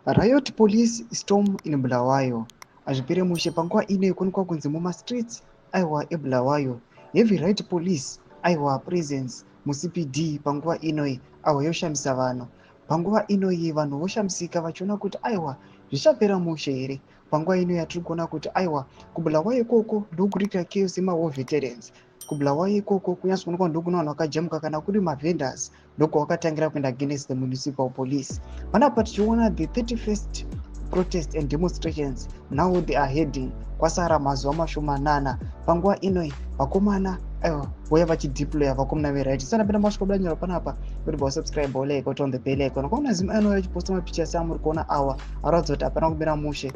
Riot police storm in Bulawayo. Hazvipere mushe panguva ino yekuonekwa kunzi mumastreets, aiwa, eBulawayo, heavy riot police, aiwa, presence muCBD panguva inoi, aiwa, yoshamisa vanhu. Panguva inoyi vanhu voshamisika vachiona kuti, aiwa, zvichapera mushe here? Panguva ino yatiri kuona kuti, aiwa, kuBulawayo ikoko ndokuriita chaos yemawar veterans. KuBulawayo ikoko kunyatsoonekwa ndokuna vanhu vakajamuka, kana kuri mavendors ndokwavakatangira kuenda against the municipal police. Panapa tichiona the 31st protest and demonstrations, now they are heading, kwasara mazuva mashomanana. Panguva inoi vakomana, aiwa, voya vachideploya vakomana veriot. Sanapinda masvika budanyora panapa kuti vasubscribe, like, on the bell icon. Kwaona zim anouya achiposta mapictures amuri kuona awa, aratidza kuti hapana kumira mushe.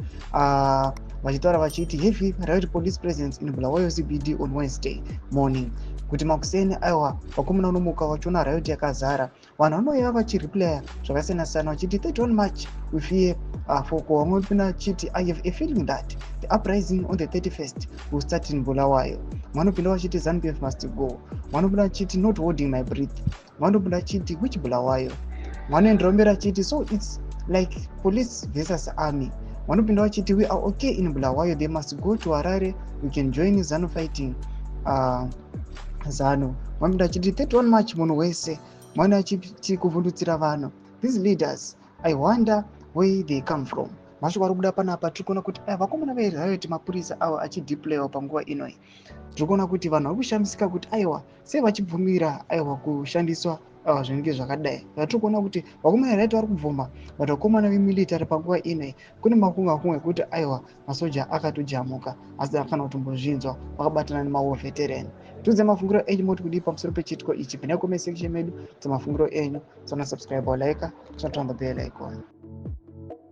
Vachitaura vachiti heavy riot police presence in Bulawayo CBD on Wednesday morning, kuti makuseni, aiwa, vakomana unomuka vachiona riot yakazara. Vanhu vanouya vachireplya zvakasiyana siyana vachiti 31 March we fear foko. Vamwe vapinda vachiti, "I have a feeling that the uprising on the 31st will start in Bulawayo." Vanopinda vachiti, "ZANU PF must go." Vanopinda vachiti, "Not holding my breath." Vanopinda vachiti, "Which Bulawayo?" Vanoendera mberi achiti, "So it's like police versus army." Vanopinda vachiti, "We are okay in Bulawayo, they must go to Harare, we can join ZANU fighting ZANU." Vanopinda vachiti, 31 March munhu wese. Mwana achiti kuvhundutsira vanhu, these leaders, I wonder where they come from. Mashoko ari kubuda panapa, tiri kuona kuti vakomana veriot, mapurisa avo achideployiwa panguva inoi. Tiri kuona kuti vanhu vari kushamisika kuti, aiwa, sei vachibvumira, aiwa, kushandiswa zvinenge zvakadai. Zvatiri kuona kuti vakomana veriot vari kubvuma, but vakomana vemilitary panguva inoi kune makunga makunga ekuti, aiwa, masoja akatojamuka asi akana kutombozvinzwa, vakabatana nemawar veteran. Tiudze mafungiro enyu, moti kudii pamusoro pechiitiko ichi? Pinai comment section medu, dzemafungiro enyu. Tsana subscribe, like, turn on the bell icon.